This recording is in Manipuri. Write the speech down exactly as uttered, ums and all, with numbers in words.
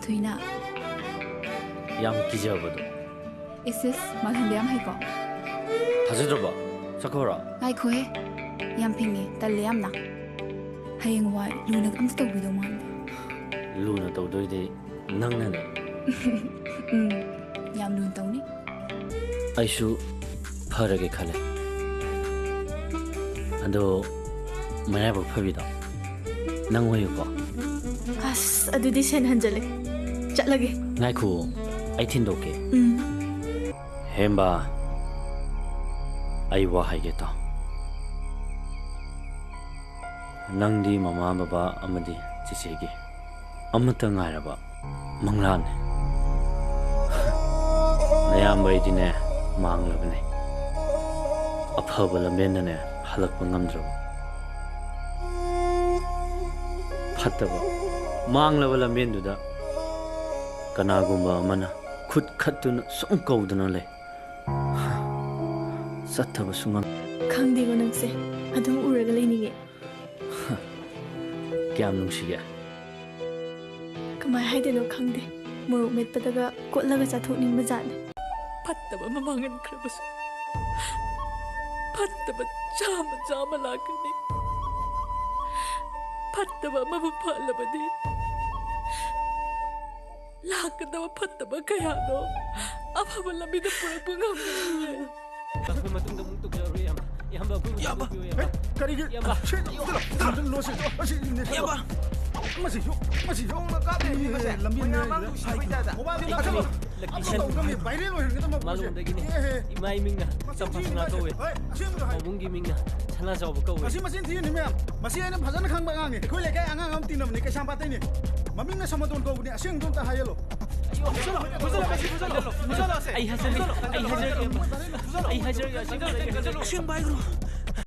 ꯊꯨꯏꯅ꯫ ꯌꯥꯝ ꯀꯤꯖꯕꯗꯣ꯫ ꯏꯁ ꯏꯁ, ꯃꯥꯜꯍꯟꯕ ꯌꯥꯝ ꯍꯩꯀꯣ꯫ ꯊꯥꯖꯗ꯭ꯔꯕꯣ? ꯆꯠꯈ꯭ꯔꯣ꯫ ꯉꯥꯏꯈꯣꯍꯦ, ꯌꯥꯝ ꯐꯤꯡꯉꯦ, ꯇꯜꯂꯦ ꯌꯥꯝꯅ꯫ ꯍꯌꯦꯡꯋꯥꯏ ꯂꯨꯅ ꯑꯝꯇ ꯇꯧꯕꯤꯗꯧ ꯃꯥꯟꯗꯦ꯫ ꯂꯨꯅ ꯇꯧꯗꯣꯏꯗꯤ ꯅꯪꯅꯅꯦ꯫ ꯎꯝ, ꯌꯥꯝ ꯂꯨꯅ ꯇꯧꯅꯤ꯫ ꯑꯩꯁꯨ ꯐꯔꯒꯦ ꯈꯜꯂꯦ꯫ ꯑꯗꯣ ꯃꯔꯥꯏꯕꯛ ꯐꯕꯤꯗꯣ ꯅꯪ ꯑꯣꯏꯌꯨꯀꯣ꯫ ꯑꯁ, ꯑꯗꯨꯗꯤ ꯁꯦꯟ ꯍꯟꯖꯜꯂꯦ꯫ ꯆꯠꯂꯒꯦ꯫ ꯉꯥꯏꯈꯨꯑꯣ, ꯑꯩ ꯊꯤꯟꯗꯣꯛꯀꯦ꯫ ꯎꯝ꯫ ꯍꯦꯝꯕ, ꯑꯩ ꯋꯥ ꯍꯥꯏꯒꯦ ꯇꯥꯎ꯫ ꯅꯪꯗꯤ ꯃꯃꯥ ꯕꯕꯥ ꯑꯃꯗꯤ ꯆꯤꯆꯦꯒꯤ ꯑꯃꯠꯇ ꯉꯥꯏꯔꯕ ꯃꯪꯂꯥꯟꯅꯦ꯫ ꯅꯌꯥꯝꯕ ꯑꯩꯗꯤꯅꯦ, ꯃꯥꯡꯂꯕꯅꯦ꯫ ꯑꯐꯕ ꯂꯝꯕꯦꯟꯗꯅꯦ ꯍꯜꯂꯛꯄ ꯉꯝꯗ꯭ꯔꯕ꯫ ꯐꯠꯇꯕ ꯃꯥꯡꯂꯕ ꯂꯝꯕꯦꯟꯗꯨꯗ ꯀꯅꯥꯒꯨꯝꯕ ꯑꯃꯅ ꯈꯨꯠ ꯈꯠꯇꯨꯅ ꯁꯨꯝ ꯀꯧꯗꯨꯅ ꯂꯩ꯫ ꯆꯠꯇꯕꯁꯨ ꯉꯝ- ꯈꯪꯗꯦꯀꯣ ꯅꯪꯁꯦ꯫ ꯑꯗꯨꯝ ꯎꯔꯒ ꯂꯩꯅꯤꯡꯉꯦ꯫ ꯀꯌꯥꯝ ꯅꯨꯡꯁꯤꯒꯦ? ꯀꯃꯥꯏ ꯍꯥꯏꯗꯣꯏꯅꯣ ꯈꯪꯗꯦ꯫ ꯃꯣꯔꯣꯛ ꯃꯦꯠꯄꯗꯒ ꯀꯣꯠꯂꯒ ꯆꯥꯊꯣꯛꯅꯤꯡꯕ ꯖꯥꯠꯅꯦ꯫ ꯐꯠꯇꯕ ꯑꯃ ꯃꯥꯡꯍꯟꯈ꯭ꯔꯕꯁꯨ ꯐꯠꯇꯕ ꯆꯥꯝꯃ ꯆꯥꯝꯃ ꯂꯥꯛꯀꯅꯤ꯫ ꯐꯠꯇꯕ ꯑꯃꯕꯨ ꯐꯍꯜꯂꯕꯗꯤ ꯂꯥꯛꯀꯗꯕ ꯐꯠꯇꯕ ꯀꯌꯥꯗꯣ ꯑꯐꯕ ꯂꯝꯕꯤꯗ ꯄꯨꯔꯛꯄ ꯉꯝꯒꯅꯤꯌꯦ꯫ ꯑꯩꯈꯣꯏ ꯃꯇꯨꯡꯗ ꯑꯃꯨꯛ ꯇꯧꯖꯔꯣꯏ, ꯏꯌꯥꯝꯕ꯫ ꯏꯌꯥꯝꯕ, ꯑꯩꯈꯣꯏ ꯃꯇꯨꯡꯗ ꯏꯌꯥꯝꯕ, ꯇꯧꯕꯤꯌꯨ, ꯍꯦ, ꯏꯌꯥꯝꯕ꯫ ꯀꯔꯤꯒꯤ? ꯏꯌꯥꯝꯕ, ꯁꯤ, ꯂꯣꯁꯤ, ꯑꯁꯤ, ꯏꯌꯥꯝꯕ, ꯃꯁꯤ ꯌꯣ-, ꯃꯁꯤ ꯌꯣ-, ꯂꯝꯕꯤ ꯃꯌꯥꯏꯁꯤꯗ ꯍꯥꯏꯒꯅꯨ꯫ ꯃꯣꯕꯥꯏꯜꯁꯤ ꯂꯥꯛꯁꯜꯂꯣ꯫ ꯑꯗꯨ ꯇꯧꯒꯗꯕꯅꯤ, ꯚꯥꯏꯔꯦꯜ ꯑꯣꯏꯍꯟꯒꯗꯕ ꯄꯣꯠꯁꯦ꯫ ꯂꯛꯀꯤꯁꯟ꯫ ꯑꯦ, ꯍꯦ꯫ ꯏꯃꯥꯏ ꯃꯤꯡꯅ ꯃꯆꯤꯟ ꯆꯝꯐꯥ ꯊꯤꯅꯤ ꯁꯅꯥ ꯃꯥꯁꯦ꯫ ꯀꯧꯋꯦ꯫ ꯍꯣꯏ, ꯑꯁꯦꯡꯕꯗꯣ ꯍꯥꯏ꯫ ꯄꯥꯕꯨꯡꯒꯤ ꯃꯤꯡꯅ ꯁꯅꯥ ꯆꯥꯎꯕ ꯀꯧꯋꯦ꯫ ꯃꯁꯤ ꯃꯆꯤꯟ ꯊꯤꯔꯤꯅꯤ ꯃꯌꯥꯝ꯫ ꯃꯁꯤ ꯑꯩꯅ ꯐꯖꯅ ꯈꯪꯕ ꯑꯉꯥꯡꯅꯤ꯫ ꯑꯩꯈꯣꯏ ꯂꯩꯀꯥꯏ ꯑꯉꯥꯡ ꯑꯃ ꯇꯤꯟꯅꯕꯅꯤ, ꯀꯩꯁꯥꯝꯄꯥꯠꯇꯩꯅꯤ꯫ ꯃꯃꯤꯡꯅ ꯁꯃꯗꯣꯟ ꯀꯧꯕꯅꯤ꯫ ꯑꯁꯦꯡꯕꯗꯣ ꯑꯝꯇ ꯍꯥꯏꯍꯜꯂꯣ꯫ ꯑꯩ ꯍꯥꯏꯖꯔꯒꯦ, ꯑꯩ ꯍꯥꯏꯖꯔꯒꯦ, ꯑꯩ ꯍꯥꯏꯖꯔꯒꯦ꯫ ꯑꯁꯦꯡꯕ ꯍꯥꯏꯒꯅꯨ꯫